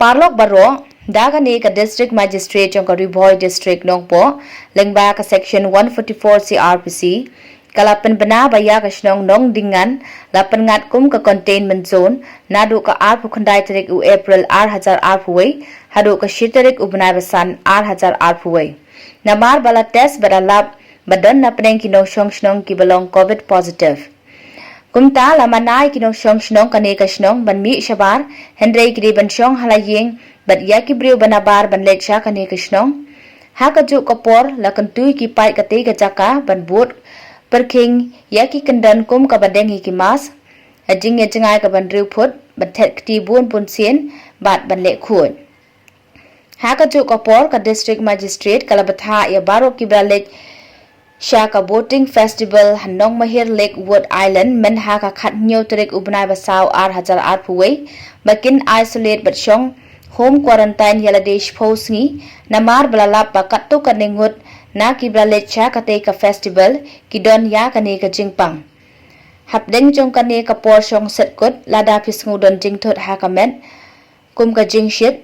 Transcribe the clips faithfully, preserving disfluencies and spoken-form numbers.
Paralok baroh, da kane ka District Magistrate jong ka Ri Bhoi District Nongpoh, lyngba ka Section one forty-four C R P C, ka la pynbna ba ïa ka shnong Nongdingan la pynngat kum ka containment zone naduh ka arphew khyndai tarik u April ar hajar arphew wei haduh ka shi tarik u bnai ba san ar hajar arphew wei. Namar ba la test bad la lap ba don na pdeng ki nongshong shnong kiba long covid positive. Kumta la mane ïa ki nongshong shnong kane ka shnong ban mih shabar, hynrei ki dei ban shong ha la ïing bad ïa ki briew ba nabar ban leit sha kane ka shnong. Ha kajuh ka por la kyntu ïa ki paid katei ka jaka ban bud pyrkhing ïa ki kyndon kum kaba deng ïa ki mask, ka jingïajngai kaban riewphut, ban thet kti bun bun sien bad ban leh khuid. Ha kajuh ka por ka District Magistrate ka la bthah ïa baroh kiba la leit sha ka Boating Festival ha Nongmahir Lake Wood Island mynha ka khathynñiew tarik u bnai ba saw ar hajar arphew wei ba kin isolate bad shong home quarantine ïa lade shiphew sngi, namar ba la lap ba katto katne ngut na kiba la leit sha katei ka festival ki don ïa kane ka jingpang. Hapdeng jong kane ka por shong set kut, lada phi sngew don jingthut ha ka met kum ka jingshit,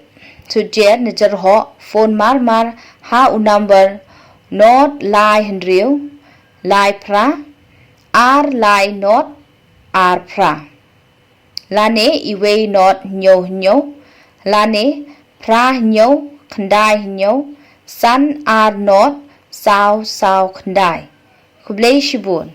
shu jer ne jyrhoh phone mar mar ha u number nought lai hynriew lai phra ar lai nought ar phra, lane uwei nought hynñiew hynñiew lane phra hynñiew khyndai hynñiew san ar nought saw saw khyndai. Khublei shibun.